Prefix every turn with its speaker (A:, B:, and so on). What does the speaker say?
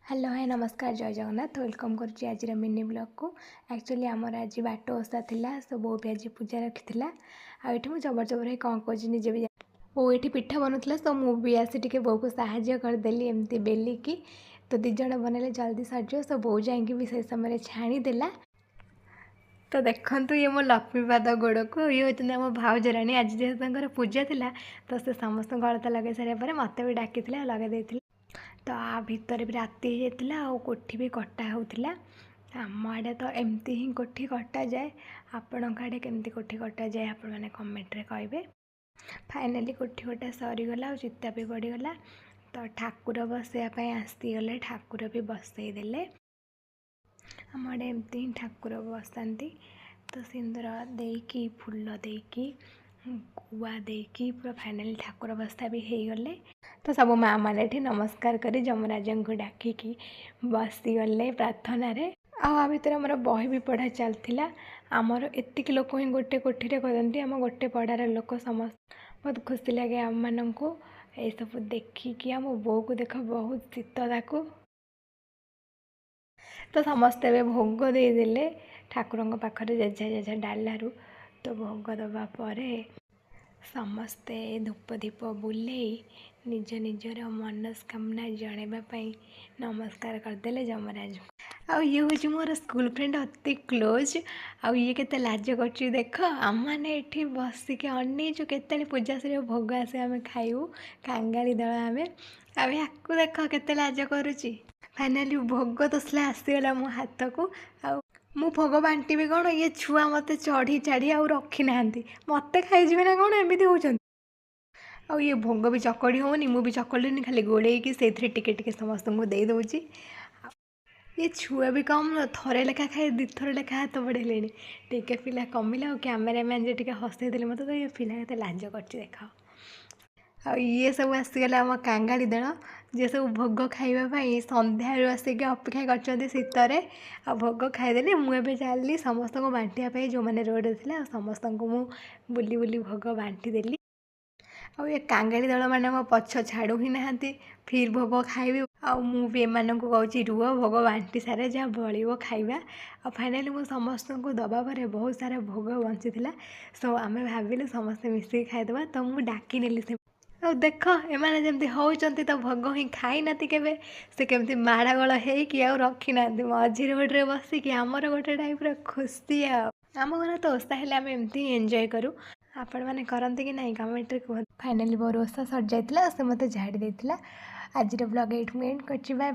A: Hello, high, ନମସ୍କାର, ଜୟ Jagannath. Welcome କରୁଛି ଆଜିର ମିନି ବ୍ଲଗ୍କୁ। ଆକ୍ଚୁଆଲି ଆମର ଆଜି ବାଟ ଓଷା ଥିଲା, ସୋ ବୋଉ ବି ଆଜି ପୂଜା ରଖିଥିଲା। ଆଉ ଏଠି ମୁଁ ଜବର ଜବର ହେଇ କ'ଣ କହୁଛି ନିଜେ ବି। ବୋଉ ଏଠି ପିଠା ବନଉଥିଲା, ସୋ ମୁଁ ବି ଆସି ଟିକେ ବୋଉକୁ ସାହାଯ୍ୟ କରିଦେଲି ଏମିତି ବେଲିକି। ତ ଦୁଇ ଜଣ ବନେଇଲେ ଜଲ୍ଦି ସରିଯିବ। ସୋ ବୋଉ ଯାଇକି ବି ସେଇ ସମୟରେ ଛାଣିଦେଲା। ତ ଦେଖନ୍ତୁ, ଇଏ ମୋ ଲକ୍ଷ୍ମୀପାଦ ଗୋଡ଼କୁ, ଇଏ ହେଉଛନ୍ତି ଆମ ଭାଉଜ ରାଣୀ। ଆଜି ଯେହେତୁ ତାଙ୍କର ପୂଜା ଥିଲା, ତ ସେ ସମସ୍ତଙ୍କୁ ଅଳତା ଲଗାଇ ସାରିବା ପରେ ମୋତେ ବି ଡାକିଥିଲେ ଆଉ ଲଗାଇ ଦେଇଥିଲେ। ତ ଆ ଭିତରେ ବି ରାତି ହେଇଯାଇଥିଲା ଆଉ କୋଠି ବି କଟା ହେଉଥିଲା। ଆମ ଆଡ଼େ ତ ଏମିତି ହିଁ କୋଠି କଟାଯାଏ। ଆପଣଙ୍କ ଆଡ଼େ କେମିତି କୋଠି କଟାଯାଏ, ଆପଣମାନେ କମେଣ୍ଟରେ କହିବେ। ଫାଇନାଲି କୋଠି କଟା ସରିଗଲା ଆଉ ଚିତା ବି ପଡ଼ିଗଲା। ତ ଠାକୁର ବସେଇବା ପାଇଁ ଆସିଗଲେ, ଠାକୁର ବି ବସେଇ ଦେଲେ। ଆମ ଆଡ଼େ ଏମିତି ହିଁ ଠାକୁର ବସାନ୍ତି। ତ ସିନ୍ଦୁର ଦେଇକି, ଫୁଲ ଦେଇକି, ଗୁଆ ଦେଇକି ପୁରା ଫାଇନାଲି ଠାକୁର ବସା ବି ହେଇଗଲେ। ତ ସବୁ ମାଆ ମାନେ ଏଠି ନମସ୍କାର କରି ଯମରାଜଙ୍କୁ ଡାକିକି ବସିଗଲେ ପ୍ରାର୍ଥନାରେ। ଆଉ ଆ ଭିତରେ ଆମର ବହି ବି ପଢ଼ା ଚାଲିଥିଲା। ଆମର ଏତିକି ଲୋକ ହିଁ ଗୋଟେ କୋଠିରେ କରନ୍ତି, ଆମ ଗୋଟେ ପଡ଼ାର ଲୋକ ସମସ୍ତେ। ବହୁତ ଖୁସି ଲାଗେ ଆମମାନଙ୍କୁ ଏସବୁ ଦେଖିକି। ଆମ ବୋଉକୁ ଦେଖ, ବହୁତ ଶୀତ ତାକୁ। ତ ସମସ୍ତେ ଏବେ ଭୋଗ ଦେଇଦେଲେ ଠାକୁରଙ୍କ ପାଖରେ ଯେଝା ଯେଝା ଡାଲାରୁ। ତ ଭୋଗ ଦେବା ପରେ ସମସ୍ତେ ଧୂପ ଦୀପ ବୁଲେଇ ନିଜ ନିଜର ମନସ୍କାମନା ଜଣାଇବା ପାଇଁ ନମସ୍କାର କରିଦେଲେ ଯମରାଜଙ୍କୁ। ଆଉ ଇଏ ହେଉଛି ମୋର ସ୍କୁଲ ଫ୍ରେଣ୍ଡ, ଅତି କ୍ଲୋଜ୍। ଆଉ ଇଏ କେତେ ଲାଜ କରୁଛି ଦେଖ। ଆମମାନେ ଏଠି ବସିକି ଅନେଇଛୁ କେତେବେଳେ ପୂଜା ସରିବ, ଭୋଗ ଆସିବ, ଆମେ ଖାଇବୁ। କାଙ୍ଗାଳି ଦଳ ଆମେ। ଆଉ ୟାକୁ ଦେଖ କେତେ ଲାଜ କରୁଛି। ଫାଇନାଲି ଭୋଗ ତସଲା ଆସିଗଲା ମୋ ହାତକୁ। ଆଉ ମୁଁ ଭୋଗ ବାଣ୍ଟିବି କ'ଣ, ଇଏ ଛୁଆ ମୋତେ ଚଢ଼ି ଚାଢ଼ି ଆଉ ରଖିନାହାନ୍ତି। ମୋତେ ଖାଇଯିବେ ନା କ'ଣ, ଏମିତି ହେଉଛନ୍ତି। ଆଉ ଇଏ ଭୋଗ ବି ଚକଡ଼ି ହେଉନି, ମୁଁ ବି ଚକଡ଼ିନି, ଖାଲି ଗୋଳେଇକି ସେଇଥିରେ ଟିକେ ଟିକେ ସମସ୍ତଙ୍କୁ ଦେଇଦେଉଛି। ଇଏ ଛୁଆ ବି କମ୍, ଥରେ ଲେଖା ଖାଇ ଦୁଇଥର ଲେଖା ହାତ ବଢ଼େଇଲେଣି। ଟିକେ ପିଲା କମିଲା ଆଉ କ୍ୟାମେରାମ୍ୟାନ୍ ଯେ ଟିକେ ହସେଇ ଦେଲେ ମୋତେ। ତ ଇଏ ପିଲା କେତେ ଲାଜ କରୁଛି ଦେଖ। ଆଉ ଇଏ ସବୁ ଆସିଗଲେ ଆମ କାଙ୍ଗାଳି ଦଳ, ଯିଏ ସବୁ ଭୋଗ ଖାଇବା ପାଇଁ ସନ୍ଧ୍ୟାବେଳୁ ଆସିକି ଅପେକ୍ଷା କରିଛନ୍ତି ଶୀତରେ। ଆଉ ଭୋଗ ଖାଇଦେଲି। ମୁଁ ଏବେ ଚାଲିଲି ସମସ୍ତଙ୍କୁ ବାଣ୍ଟିବା ପାଇଁ, ଯେଉଁମାନେ ରୋଡ଼ରେ ଥିଲେ। ଆଉ ସମସ୍ତଙ୍କୁ ମୁଁ ବୁଲି ବୁଲି ଭୋଗ ବାଣ୍ଟିଦେଲି। ଆଉ ଏ କାଙ୍ଗାଳି ଦଳମାନେ ମୋ ପଛ ଛାଡ଼ୁ ହିଁ ନାହାନ୍ତି, ଫିର୍ ଭୋଗ ଖାଇବି। ଆଉ ମୁଁ ବି ଏମାନଙ୍କୁ କହୁଛି, ରୁହ, ଭୋଗ ବାଣ୍ଟି ସାରେ, ଯାହା ବଳିବ ଖାଇବା। ଆଉ ଫାଇନାଲି ମୁଁ ସମସ୍ତଙ୍କୁ ଦେବା ପରେ ବହୁତ ସାରା ଭୋଗ ବଞ୍ଚିଥିଲା। ସୋ ଆମେ ଭାବିଲୁ ସମସ୍ତେ ମିଶିକି ଖାଇଦେବା। ତ ମୁଁ ଡାକିନେଲି ସେ। ଆଉ ଦେଖ ଏମାନେ ଯେମିତି ହେଉଛନ୍ତି, ତ ଭୋଗ ହିଁ ଖାଇନାହାନ୍ତି କେବେ। ସେ କେମିତି ମାଡ଼ଗୋଳ ହେଇକି ଆଉ ରଖିନାହାନ୍ତି, ମଝିରେ ରୋଡ଼ରେ ବସିକି ଆମର ଗୋଟେ ଟାଇପ୍ର ଖୁସି। ଆଉ ଆମ ଘରେ ତ ଓଷା ହେଲେ ଆମେ ଏମିତି ହିଁ ଏନ୍ଜୟ କରୁ। ଆପଣମାନେ କରନ୍ତି କି ନାହିଁ, କମେଣ୍ଟରେ କୁହନ୍ତୁ। ଫାଇନାଲି ମୋର ଓଷା ସରିଯାଇଥିଲା, ସେ ମୋତେ ଝାଡ଼ି ଦେଇଥିଲା। ଆଜିର ବ୍ଲଗ୍ ଏଇଠୁ ମୁଁ ଏଣ୍ଡ କରୁଛି। ବାଏ।